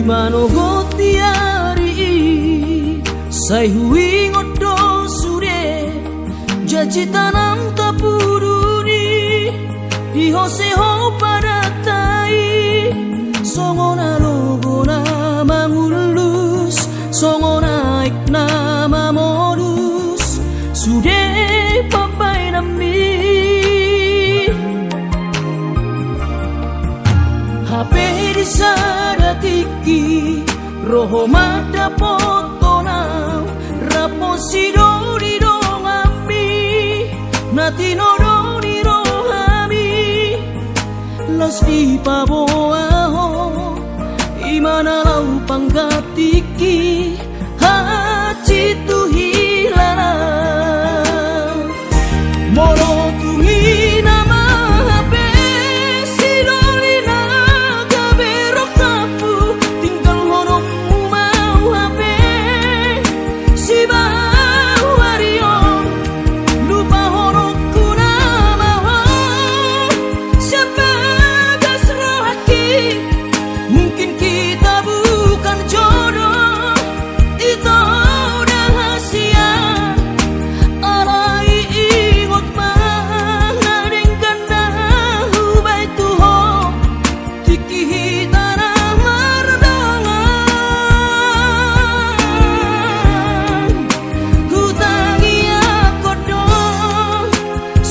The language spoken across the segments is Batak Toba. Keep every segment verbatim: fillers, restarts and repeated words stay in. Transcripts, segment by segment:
Panogot ni ari i, sai huingot do sude, janji tanam tapudun i, dihose ho padanta i, songon alogo na mangullus, songon aek na mamodus, sude pambaenanmi. Hape di sada tingki, ro ho mandapothon au, rap ho sidoli donganmi, na tinodo ni rohami, laos dipaboa ho, i ma na laho pangganti tingki, hansit tu hilala. Molo tung i nama hape sidoli na gabe rongkaphu, tinggalhononmu ma au hape sibahu ari on, lupahononku nama ho sian bagas rohangki. Mungkin kita bukan jodoh, ito da hasian. Alai ingot ma na denggan na hubaen tu ho, tingki hita na mardongan. Hutangiangkon do,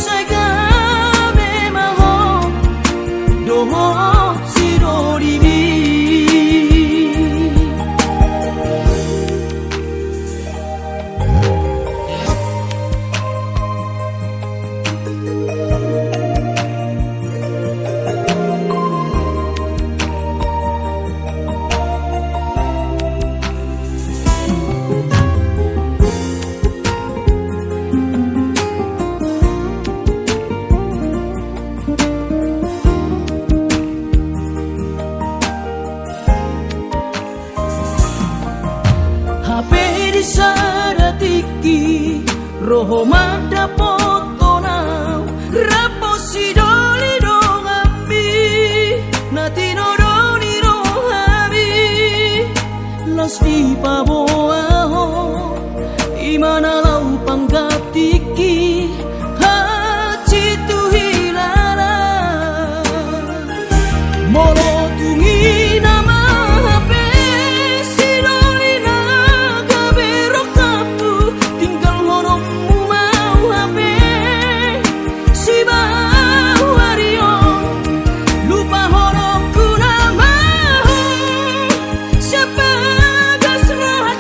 sai gabe ma ho dohot sidolimi. Hape di sada tingki, ro ho mandapothon au, rap ho sidoli donganmi, na tinodo ni rohami, laos dipaboa ho, i ma na laho pangganti tingki, hansit tu hilala. Molo tung i nama hape sidoli na gabe rongkaphu, tinggalhononmu ma au hape sibahu ari on, lupahononku nama ho sian bagas roha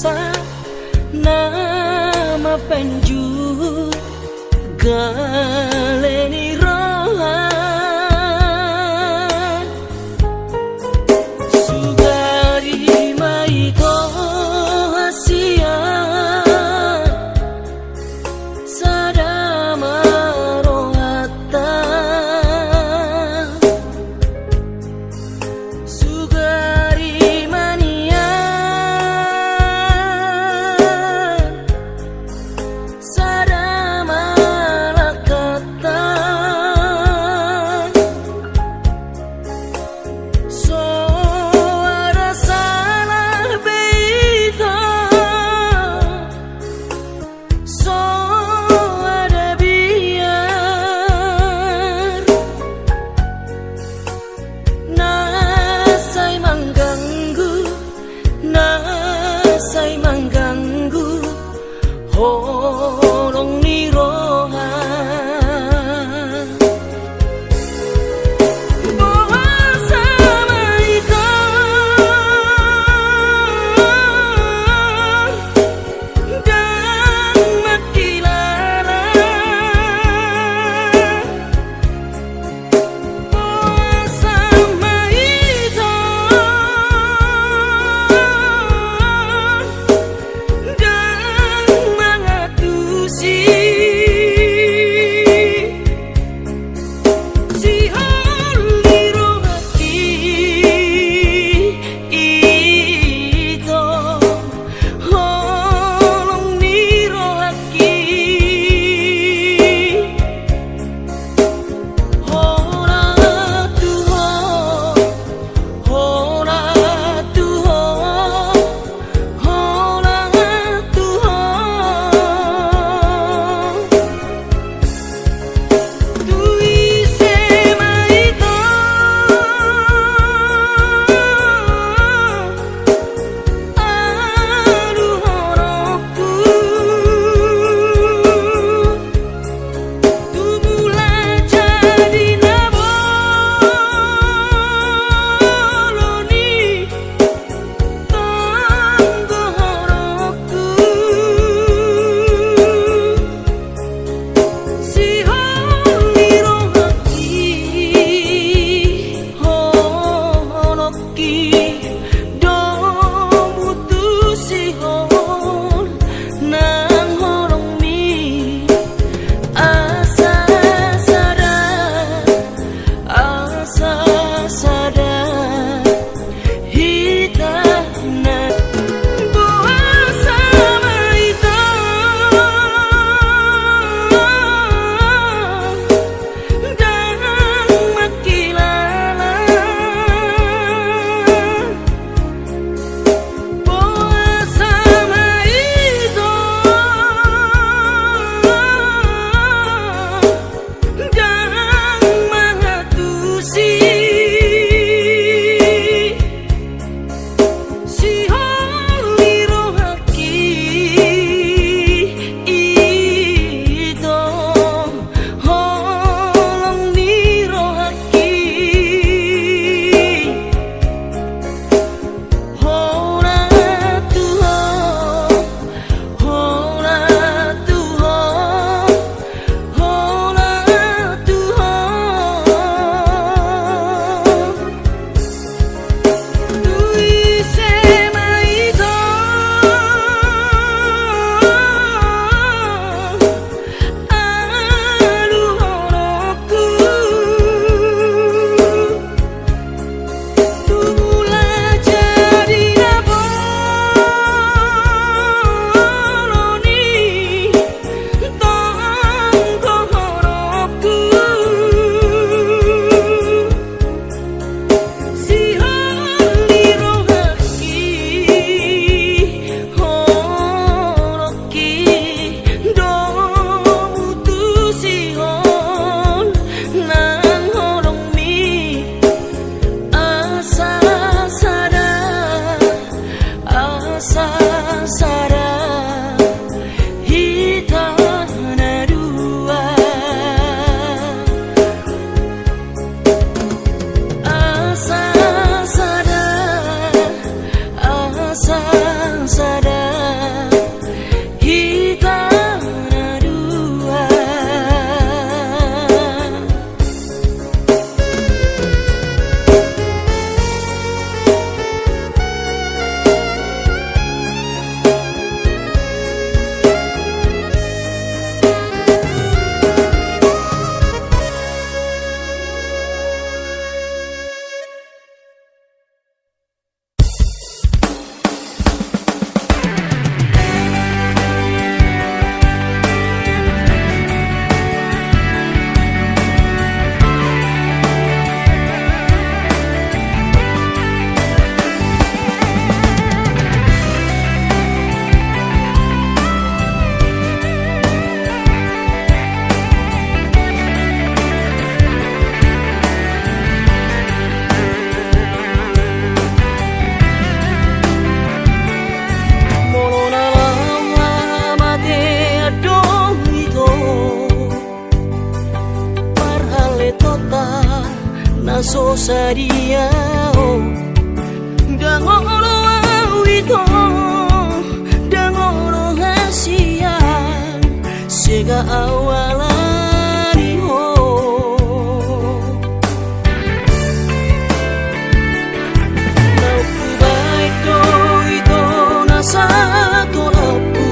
Sa na mambahen jut gale ni roha. Sugari ma ito hasian, sada ma rohanta. Sugari ma nian, sada ma langkanta. So ada salah be ito, so ada biar. Na sai mangganggu, na sai mangganggu holong ni roha. Boasa ma ito ndang mangkilala. Boasa ma ito ndang mangantusi sihol ni rohangki. Ito holong ni rohangki. Holan tu ho, holan tu ho, holan tu ho. Tu ise ma ito aluhononku? Tu mula jadi na bolon i tonggohononku. Sihol ni rohangki, holongki, domu tu sihol nang holongmi. Asa sada, asa sada hita na. Boasa ma ito ndang mangkilala. Boasa ma ito ndang mangantusi sihol ni rohangki. Ito holong ni rohangki. Holan tu ho, holan tu ho, holan tu ho. Tu ise ma ito aluhononku? Tu mula jadi na bolon i tonggohononku. Sihol ni rohangki, holongki, domu tu sihol nang holongmi. Asa sada, asa sada hita na dua. Asa sada, asa sada sadia ho. Ndang olo au ito, ndang olo hasian, sega au alani ho. Naung hubaen do ito na satolaphu,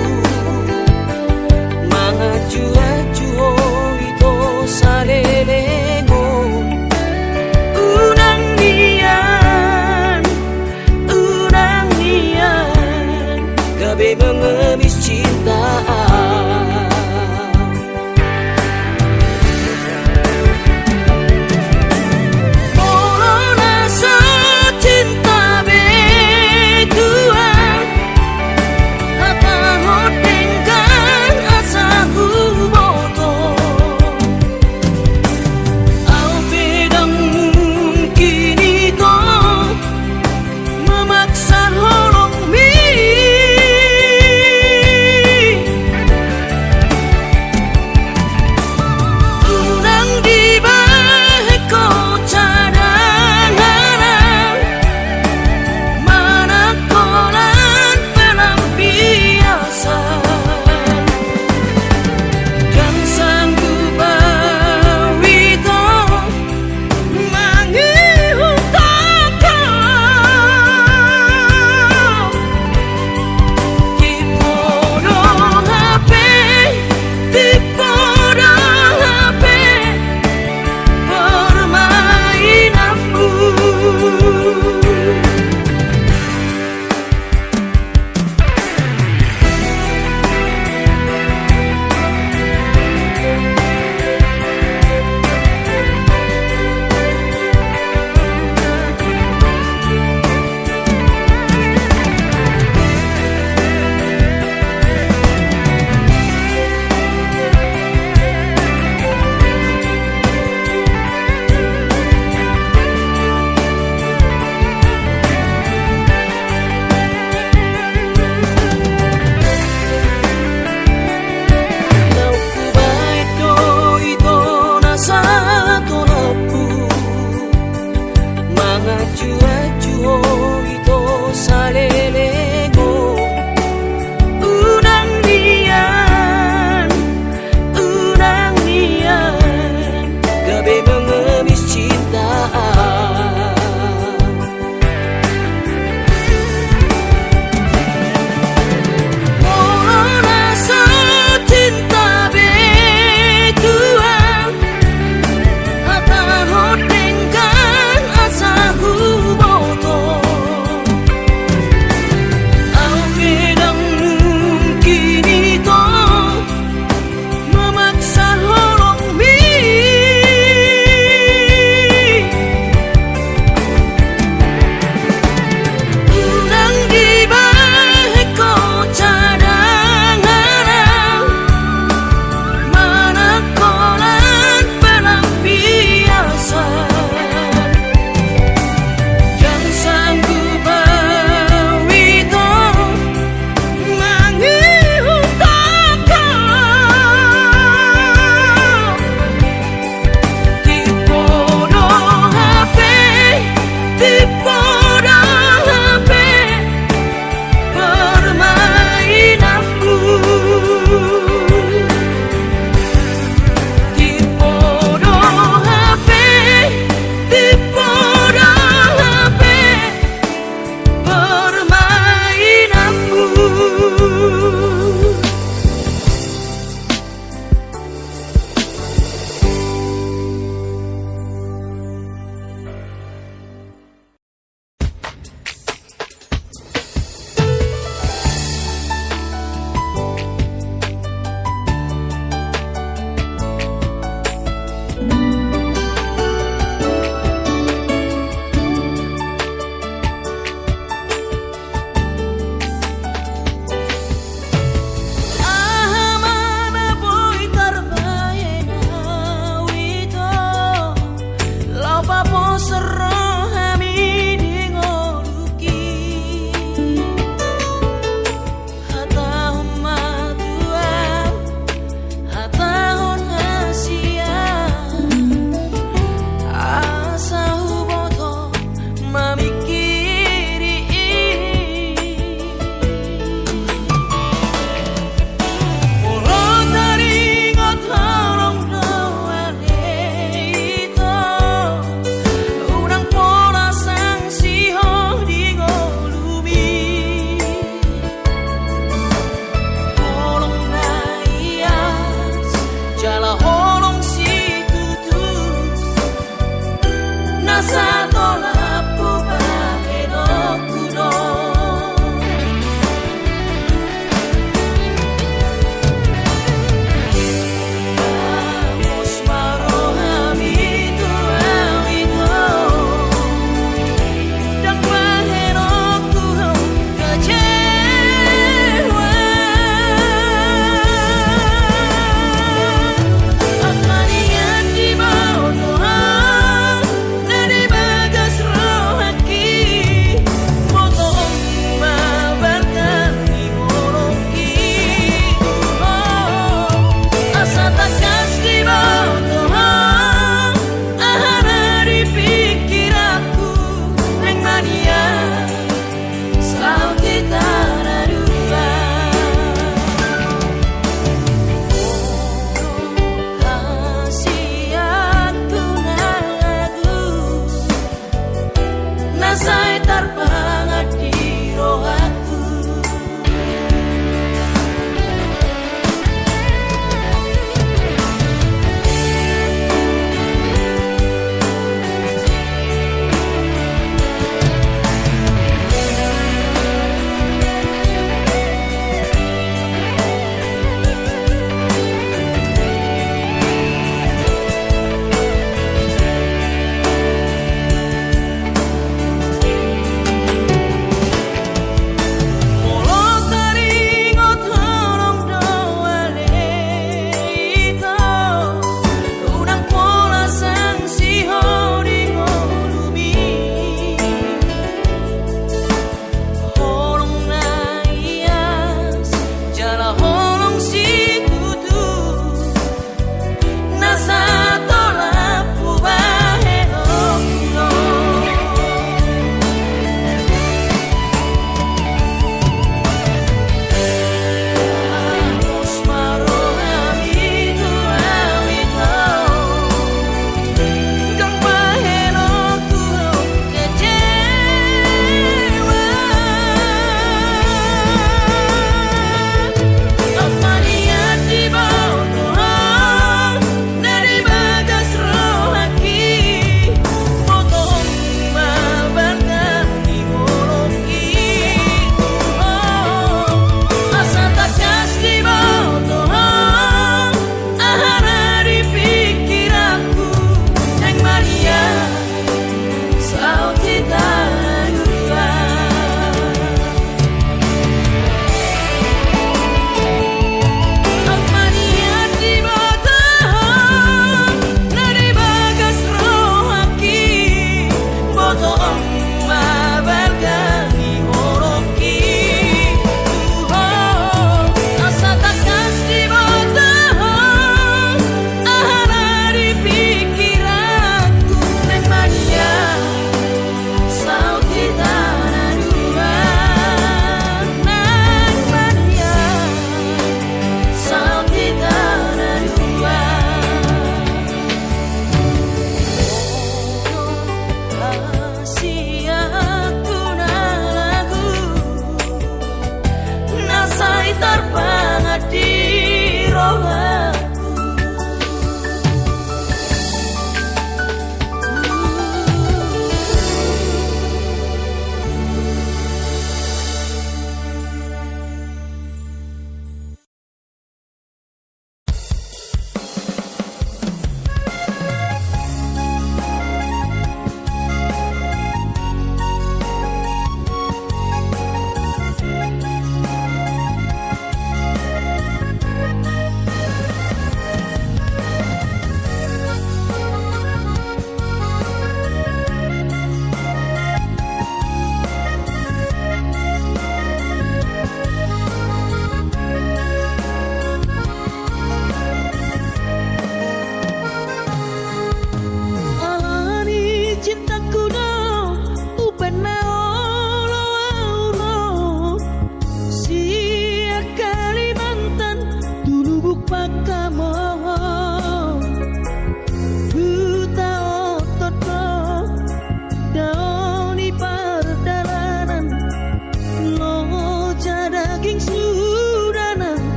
manganju-anju ho ito saleleng on. Unang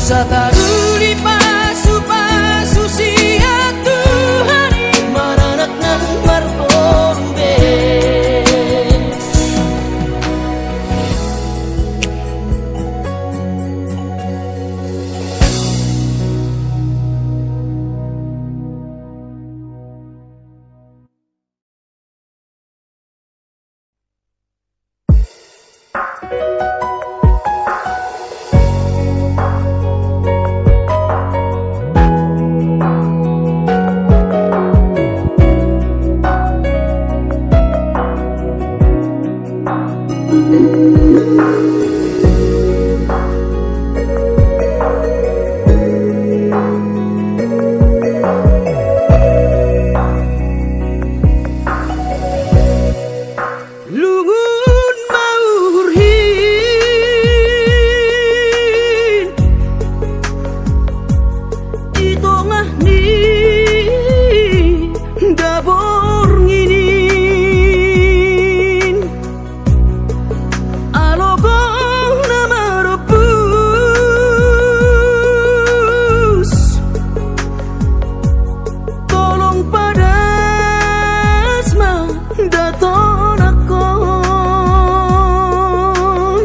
Sataru dipasupasu sian Tuhan i, maranak nang marporubes. Lungun ma uhurhi di tongah ni daborngin i. Alo gong na marompus, tolong padas ma datonangkon.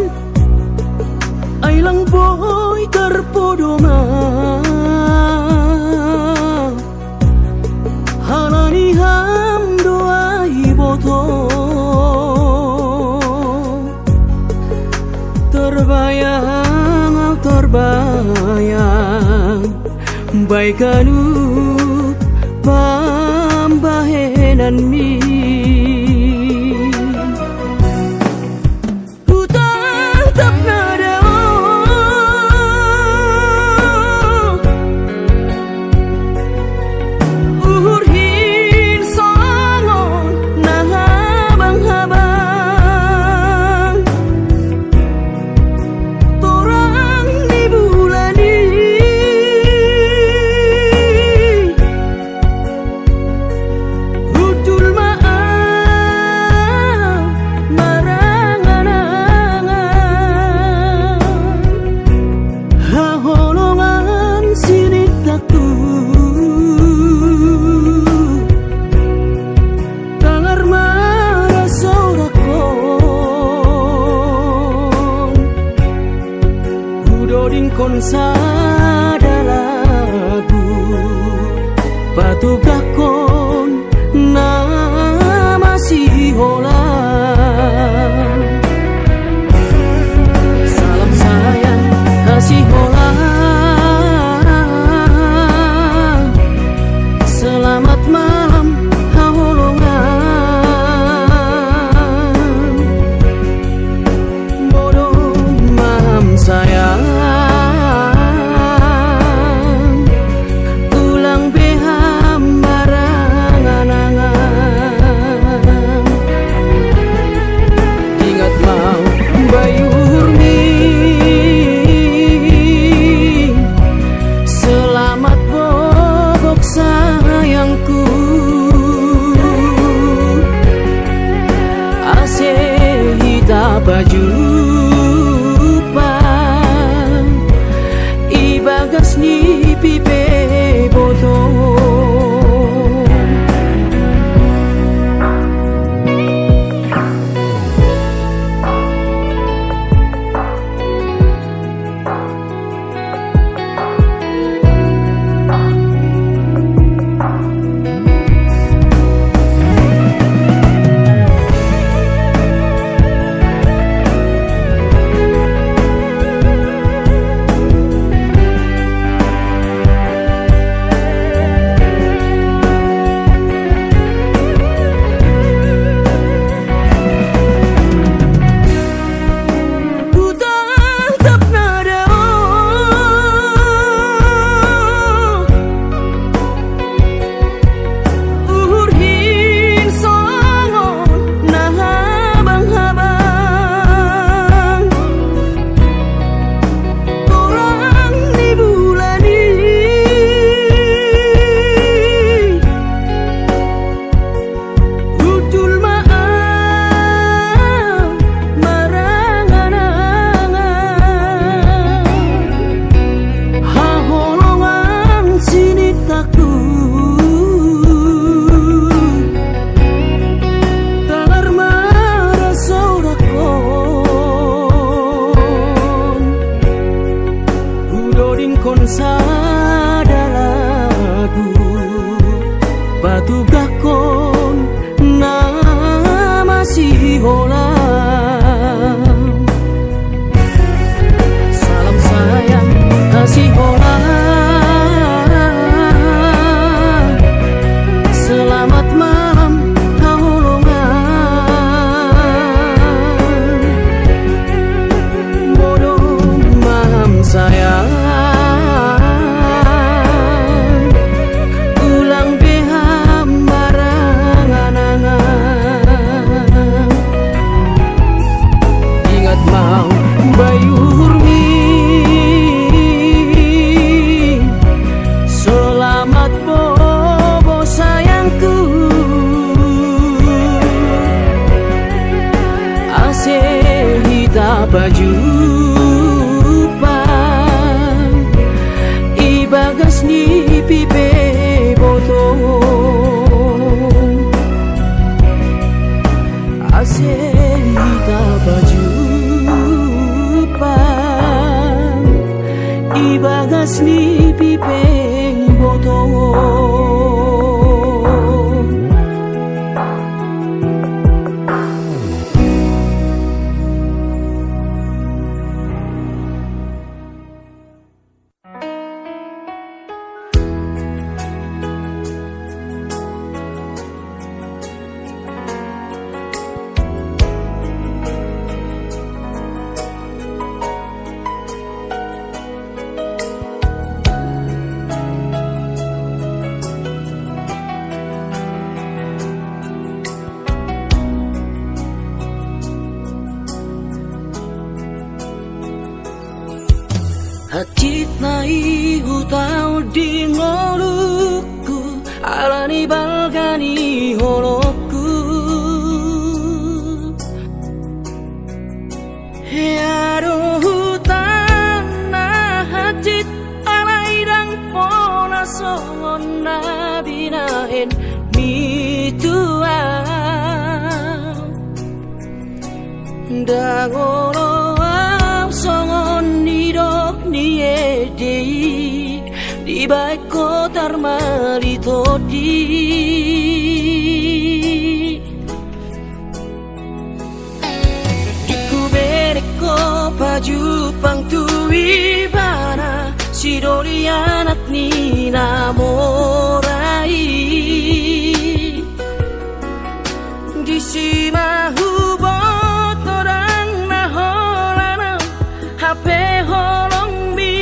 Ai lang boi tarpodo ma, halani ham do ai boto. Tarbayang, tarbayang, baen ganup pambahenanmi. Hutatap na dao uhurhin songon na habang-habang, torang ni bulan i. Hundul ma au marangan-angan, haholongan sinintangku. Tangar ma na sorakkon, hudodingkon sada lagu, patugakkon na masiholang. Salam sayang hasiholang, selamat malam haholongan. Modom ma ham sayang, ulang be ham marangan-angan. Ingat ma bayu uhurmi, selamat bobok sayangku. Ase hita pajumpa i bagas ni pipe boto. Pajumpang i bagas ni pipe boto, ase hita pajumpang i bagas ni pipe boto. Hansit nai hutaon di ngolungku ala ni balga ni holongku. Hea do huta na hansit, alai ndang pola songon na binahen ni tuan. Ndang olo au songon nidok ni ende i, dibaen ho tarmali tondi. Dung hubereng ho pajumpang tu ibana, sidoli anak ni na mora i. Disi ma huboto ndang na holan au, hape holongmi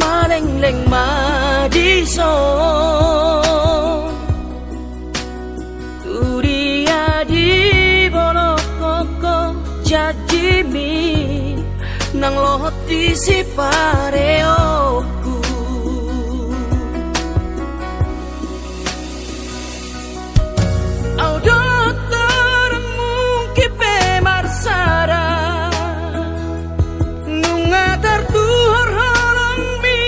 malengleng ma dison. Tu dia dibolongkon ho janjimi, nang lohot di sipareonku. Au dohot ho ndang mungkin pe marsada, nunga tartuhor holongmi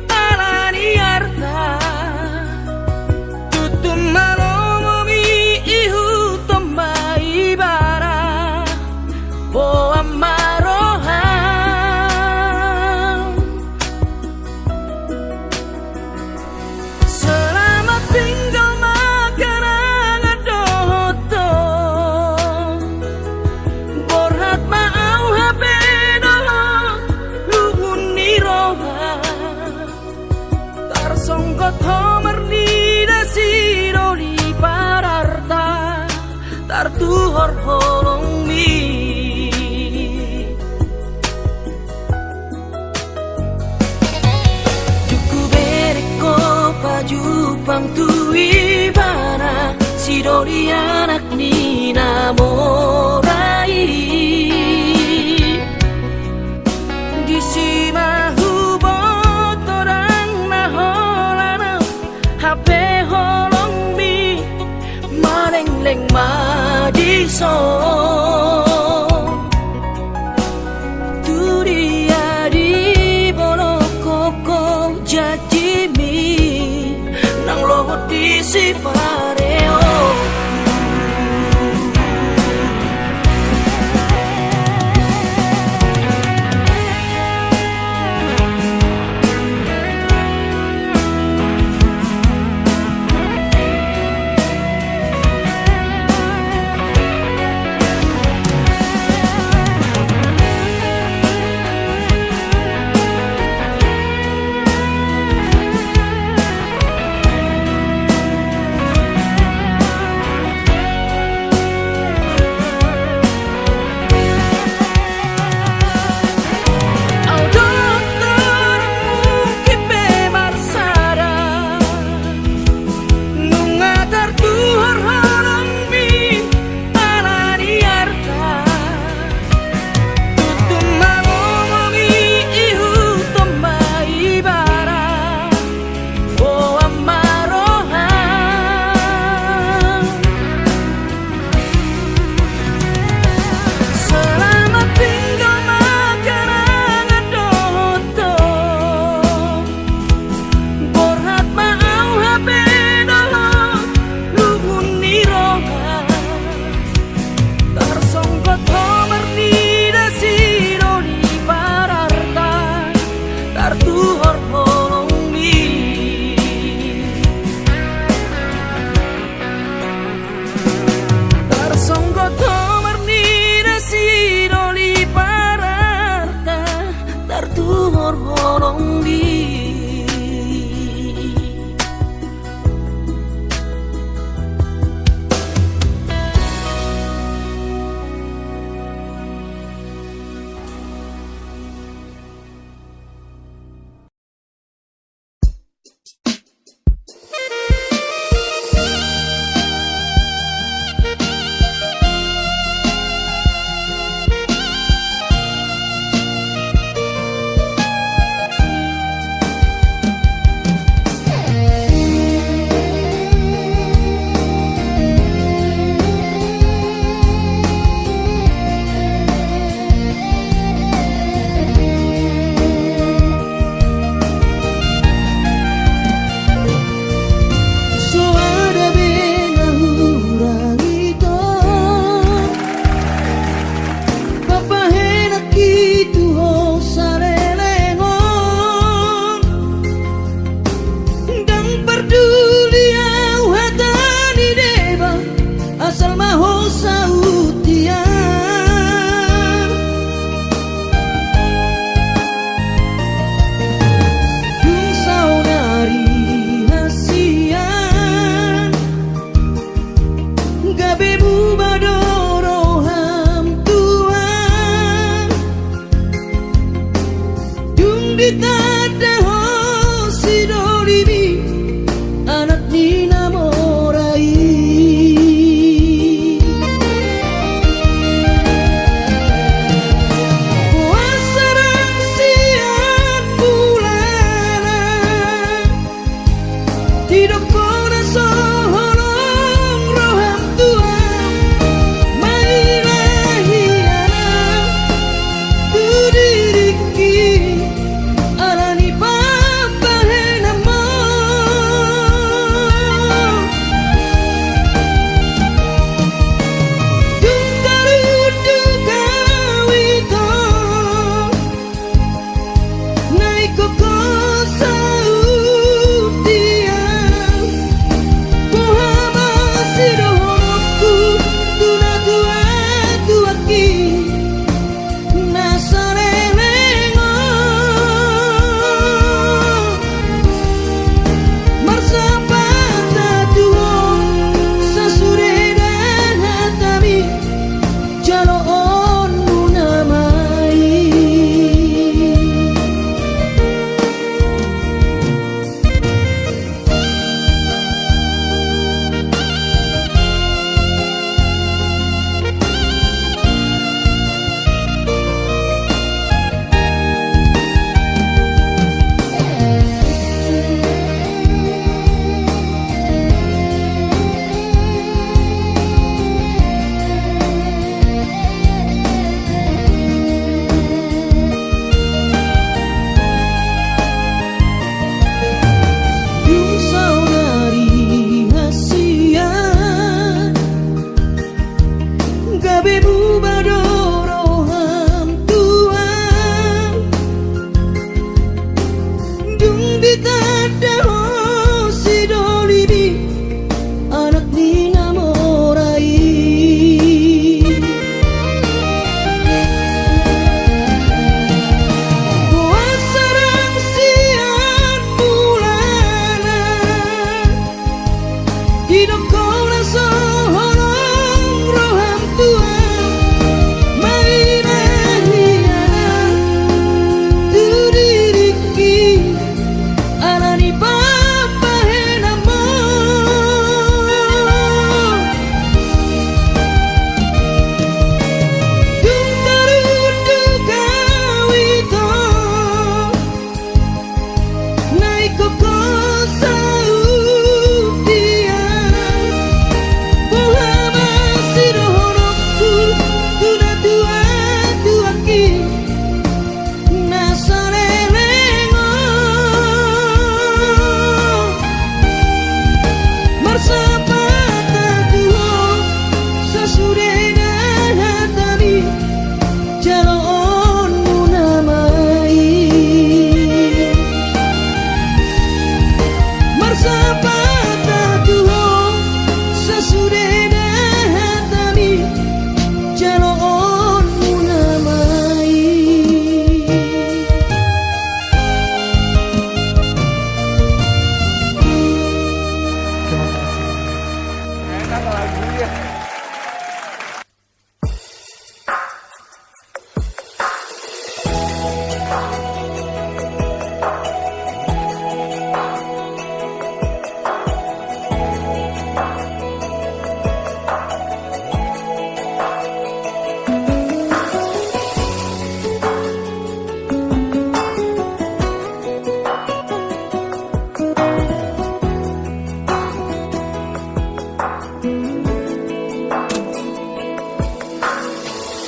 ala ni arta. Tutu ma lomomi ihuthon ma ibana, boan ma roham. Selamat tinggal ma kenangan dohot ho. Borhat ma au hape dohot luhut ni roha. Tarsonggot ho marnida sidoli pararta, tartuhor holongmi. Dung hubereng ho pajumpang tu ibana, sidoli anak ni na mora i. Disi ma huboto ndang na holan au, hape holongmi malengleng ma dison. Tu dia dibolongkon ho janjimi, nang lohot di sipareonku.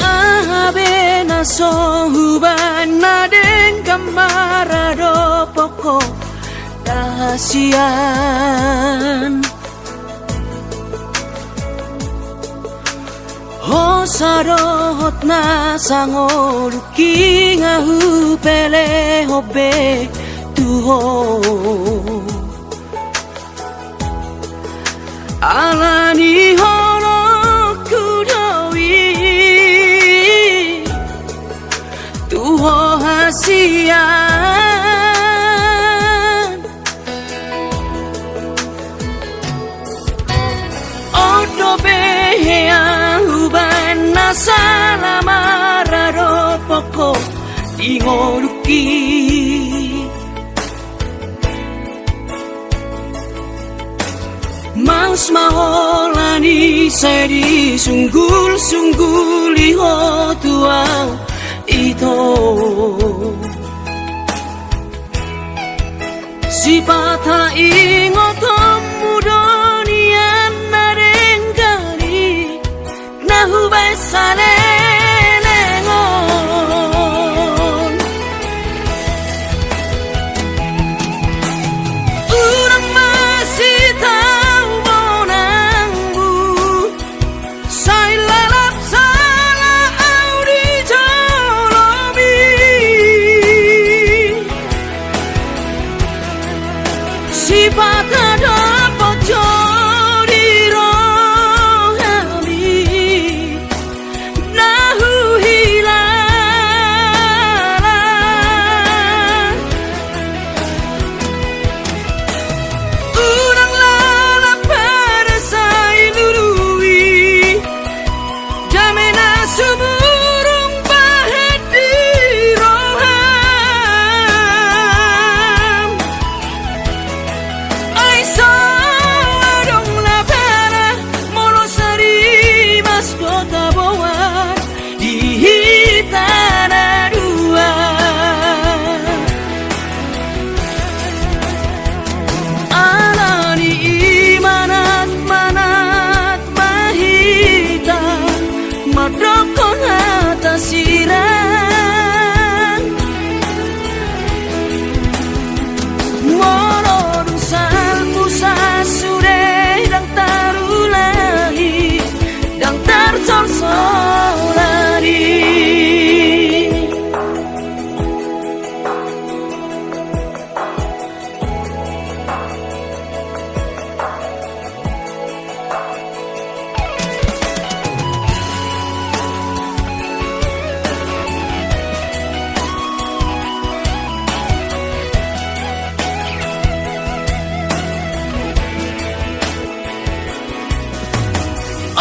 Aha be na so hubaen na denggan maradophon ho da hasian. Hosa dohot na sangolungki nga hupelehon be tu ho. Ala ni holongku do i tu ho hasian. On dope hea hubaen na sala maradophon ho di ngolungki. Maus ma holan i sai disunggulsungguli ho tu ahu ito. Sipata ingotonmu do nian na denggan i na hubaen saleleng on. Unang ma sitau bonangmu, sai lalap sala ahu di jolomi. Sipata dapot jo di rohami na huhilala. Unang lalap pada sai lului dame na sumurung bahen di roham. Ai so adong na bara molo sarimas do taboan di hita na dua. Ala ni i manatmanat ma hita mandokkon hata sirang. Molo dung salpu sasude ndang tarulangi, ndang tarsolsoli.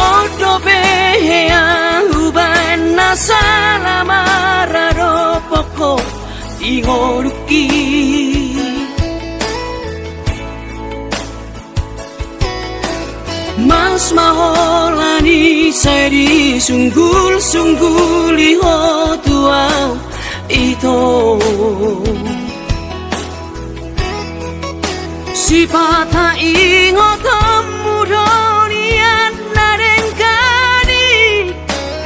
On dope hea hubaen na sala maradophon ho di ngolungki. Maus ma holan i sai disunggulsungguli ho tu ahu ito. Sipata ingotonmu do nian na denggan i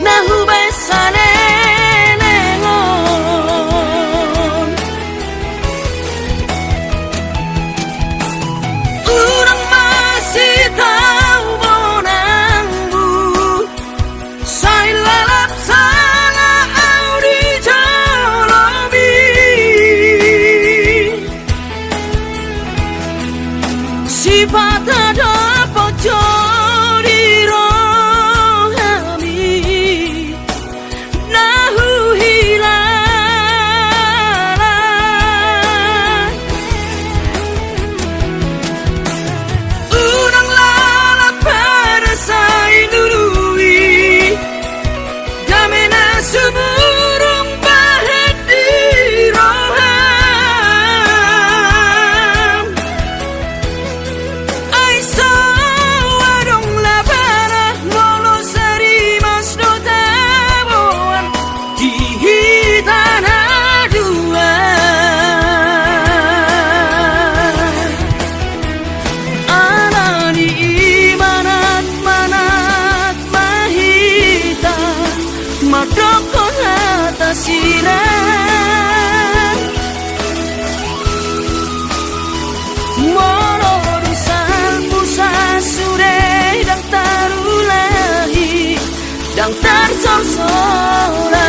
na hubaen saleleng on. Unang ma sitau bonangmu, sai lalap sala ahu di jolomi. Sipata Sirang. Molo dung salpu sasude, ndang tarulahi, ndang tarsorsoran.